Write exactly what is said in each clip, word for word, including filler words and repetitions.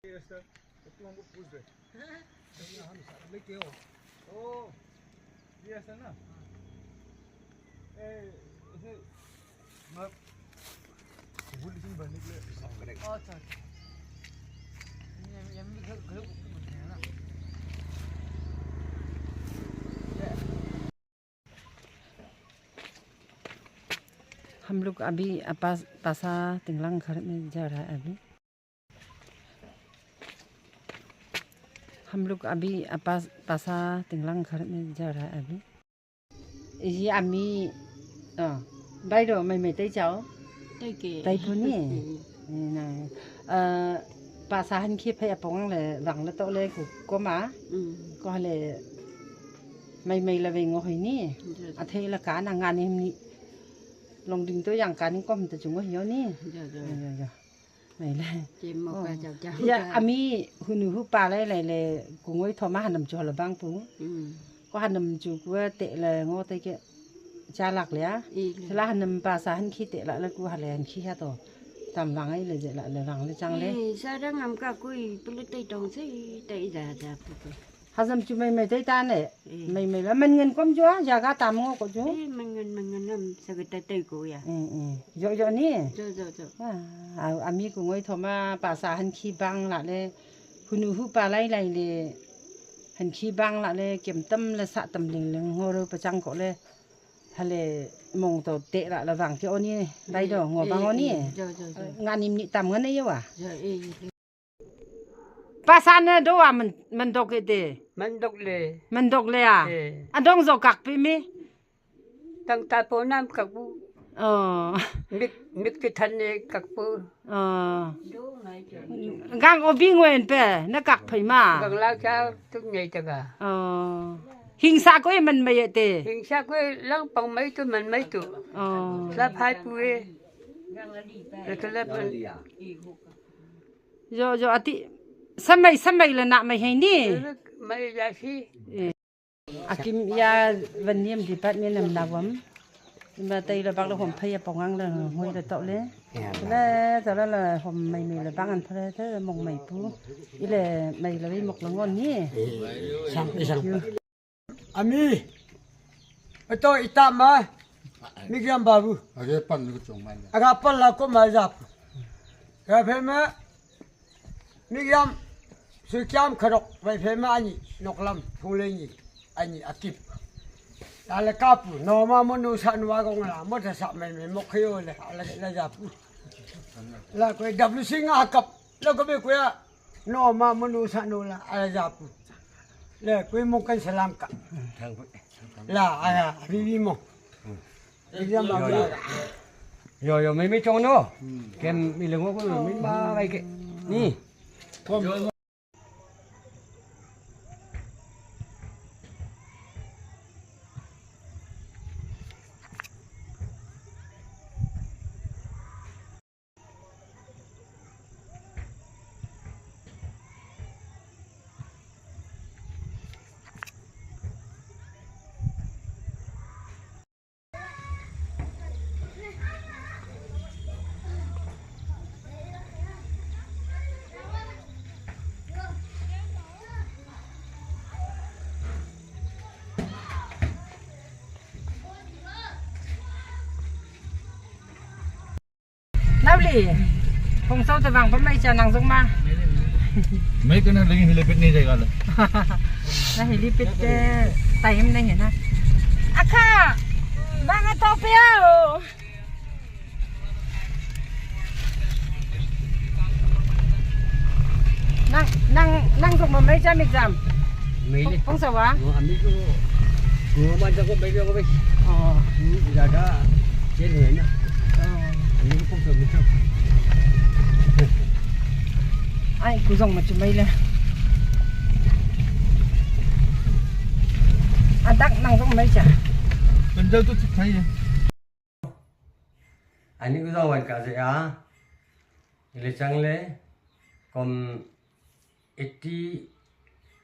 ये ऐसा, तो तुम हमको पूछ रहे। हम साथ में क्यों? ओ, ये ऐसा ना? ए, ऐसे, मतलब, वो लेकिन बनने के लिए। अच्छा, अच्छा। ये, ये हम भी घर, घर को पूछ रहे हैं ना। हम लोग अभी, अ, पास-, पासा टिंगलांग घर में जा रहा है अभी। हम लोग अभी, अ, पास-, पासा टिंगलांग घर में जा रहा है अभी। ये अम्मी, अ, बाई रो, मैं, मैं तै जाओ। तै के। तै पुनी। हम्म। ए, na, अ, पासा हन खे फै अपोंग ले, रंग ले तो ले कु, को मा। हम्म। को ले, मैं, मैं लवे ngो होई नी। जा, जा। अथे ला का ना ngन नी। Long ding to yang kaning kom to chung yo ni. Ja, ja. Ya, ya, ya. Mai le. Kem mo ka. Oh. Jau, jau, ya, ja. Ami hunu hu pa lai lai le kungoi thoma hanam chu la bang pu. Mm. Ko hanam chu ku te le ngo te ke cha lak le a. I le. Sala hanam pa sa han khi te la le ku ha le han khi ha to. Tam wang ai le je la le wang le chang le. I sa dang am ka kui pu le te tong se te ja ja pu pu. Hazam chu mai mai tai ta ne. Eh. Mai mai la man ngan kom jua, jaga tam ngo ko ju. Eh, man ngan, man ngan nam sa ga tai tai ko ya. Eh, eh. Jo, jo ni. Jo, jo, jo. Ah, a, ami ku ngoi thoma pa sa han khi bang la le. Hunu hu pa lai lai le. Han khi bang la le, kem tam le sa tam ling ling ngo ro pa chang ko le. Hale mong to te la la bang ke oni, dai do ngo bang oni. Eh, eh, jo, jo, jo. Nga nim ni tam ngan ne yo wa. Jo, eh, eh. Pasane do a men, mendok ite. Mendok le. Mendok le a. Eh. Adong jo kak pi mi. Tang ta po nam kak pu. Oh. Mik, mik ti than ne kak pu. Oh. Gang obi nguen pe, na kak phai ma. Gang la cha tu nyai ta ga. Oh. Hingsa ko e man mai te. Hingsa ko e lang pang mai tu man mai tu. Oh. La phai pu e. La ka la pu. Jo, jo, ati, samai, samai la nak mai hai ni. Mai ja si. Eh. Akim ya van niam department nam nawam. Ima tai la bak la hom phai ya pongang la ngoi la tok le. Ya. La, ta la la hom mai mai la bang an phai ta mong mai pu. Ile mai la mok la ngon ni. Eh, sang, eh, sang. Ami, ato itama, migiam babu. Age pan ko chong mai. Aga pan la ko mai jap. Ka phe ma, migiam, suikiam kharok, bai phe ma ani, noklam, phule ni, ani akip. Dale kapu, no ma mo nu sa nu agong la, mo ta sa mai mai mo khayo le, ala la japu. La ko W C nga kap, la ko be ko ya, no ma mo nu sa nu la, ala japu. Le, kui mo kan salam ka. La, aya, bibi mo. Exam la. Yo, yo, mai mai chong no. Kem mi lengo ko mi ma bai ke. Ni. Nauli, phone sau te wang pamai cha nang jong ma. Mai kana lagi helipad ni jai gala. Na helipad te time nahi hai na. Akha, bang to pe ao. Nang, nang, nang jong ma mai jam exam. Mai le. Phone sau wa? Ngo ami ko. Ngo ma jago bai jago bai. Oh. Hmm, jaga. Chen hai na. Oh. Ami ko phone sau mi. Ai, ku jong ma chu mai le. Adak nang jong mai cha. Kan jau tu thik thai. Ani ku jong wan ka je a. Ile chang le. Kom eighty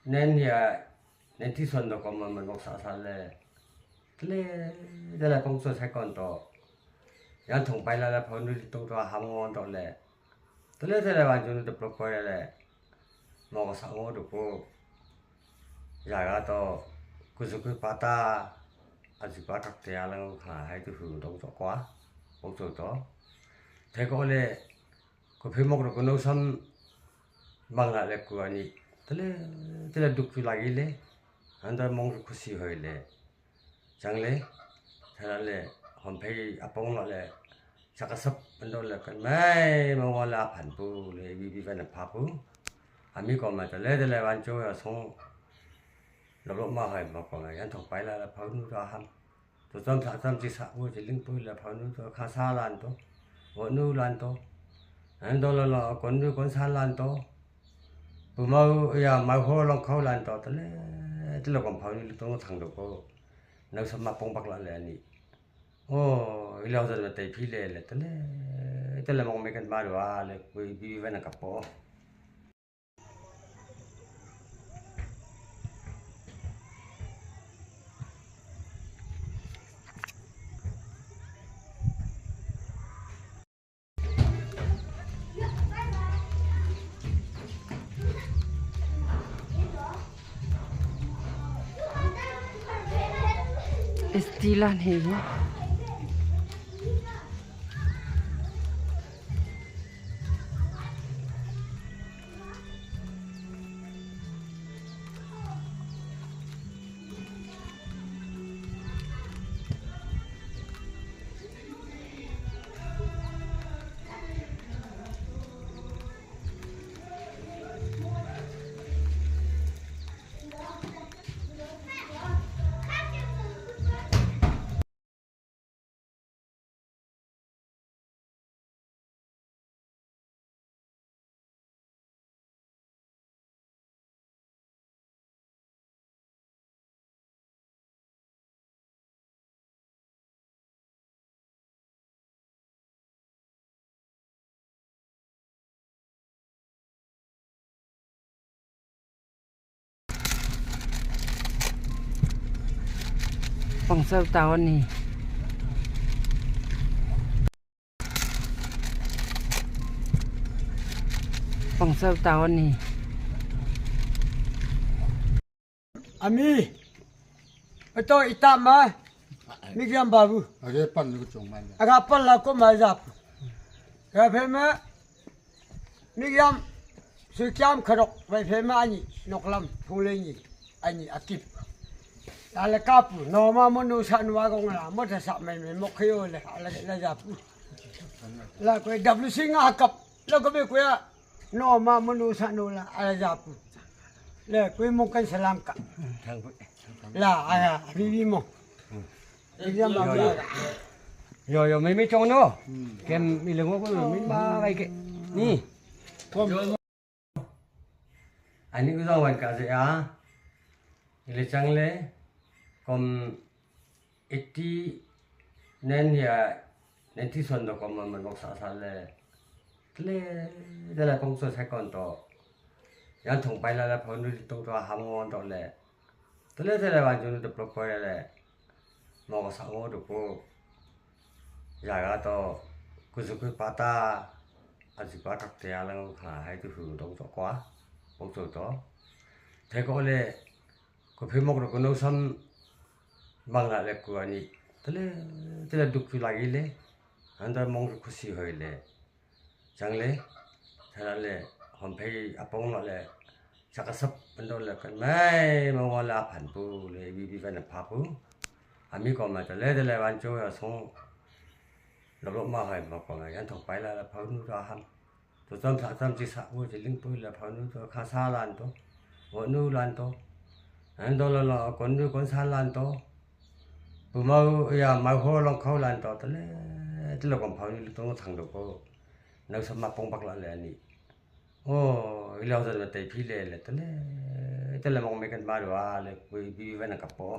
nine ya, ninety son do kom man bok sa sa le. Tle, de la kong so second to. Yang thong pai la la phone ri tong to ham ngon to le. Tle tle wan jun to pro ko le. Mong sa ngo du ko. Jaga to kuzu ku pata azu pa kak te alang kha hai tu hu dong to kwa. Pok to to. Te ko le ko phi mok ro ko no sam bang la le ku ani. Tele tele duk tu lagi le. Anda mong ku si hoi le. Chang le, thala le, hom phei apong lo le, chaka sap ando le kan mai ma wala phan pu le bi bi van pha pu. Ami ko ma tale tale van cho ya song. Lo lo ma hai ma ko ma yan thong pai la la phau nu ta ham. To tam sa tam chi sa pu chi ling pu la phau nu to kha sa lan to. Wo nu lan to. Ando lo lo kon nu kon sa lan to. Pu mau ya mau ho long khau lan to tale. Tale kon phau nu to thang do ko. Nau sama pong bak la le ani. Oh, ila hodan ma tai phi le le tale. Tale mong me kan ma wa le kui bi bi na ka po. Estilan he ye. Pangsa tawan ni. Pangsa tawan ni. Ami. Ito ita ma. Migiam babu. Age pan lu chong man. Aga pan la ko ma jap. Ga phe ma. Migiam, suikiam kharok, vai phe ma ani, noklam, phunglei ni, ani akip. Lale kapu, no ma monu sa nu agong la, mo ta sa mai mai mok khayo le, ala la japu. La koi W C nga kap, la ko be ko ya, no ma monu sa nu la, ala japu. Le koi mo kan salam ka. La, aya, bibi mo. Yo, yo, mai mai chong no. Kem mi le ngo ko mi ma gai ke. Ni. Ani ku jong wan ka je a. Ile chang le. Kom eighty nine ya, ninety son do kom man nok sa sa le. Tle, de la kong so second to. Yan thong pai la la phone ri tong to ham ngon to le. Tele tele wan jun de plok ko le. Mo ko sa ngo du ko. Jaga to kuzu ku pata azu pa kak te alang kha hai tu hu dong to kwa. Pok to to. Te ko le ko phi mok ro ko no sam bang la le ku ani. Tele tele duk tu lagi le. Anda mong ku si hoi le. Chang le, thala le, hom phei apong lo le, chaka sap ando le kan mai ma wala phan pu le bi bi van pha pu. Ami ko ma tale tale van cho ya song. Lo lo ma hai ma ko ma yan thong pai la la phau nu ta ham. To tam sa tam chi sa pu chi ling pu la phau nu to kha sa lan to. Wo nu lan to. Ando lo lo kon nu kon sa lan to. Pu mau ya mau ho long khau lan to tale. Tale kon phau nu to thang do ko. Nau sama pong bak la le ani. Oh, ila hodan ma tai phi le le tele. Tele mong me kan ma wa le kui bi va na ka po.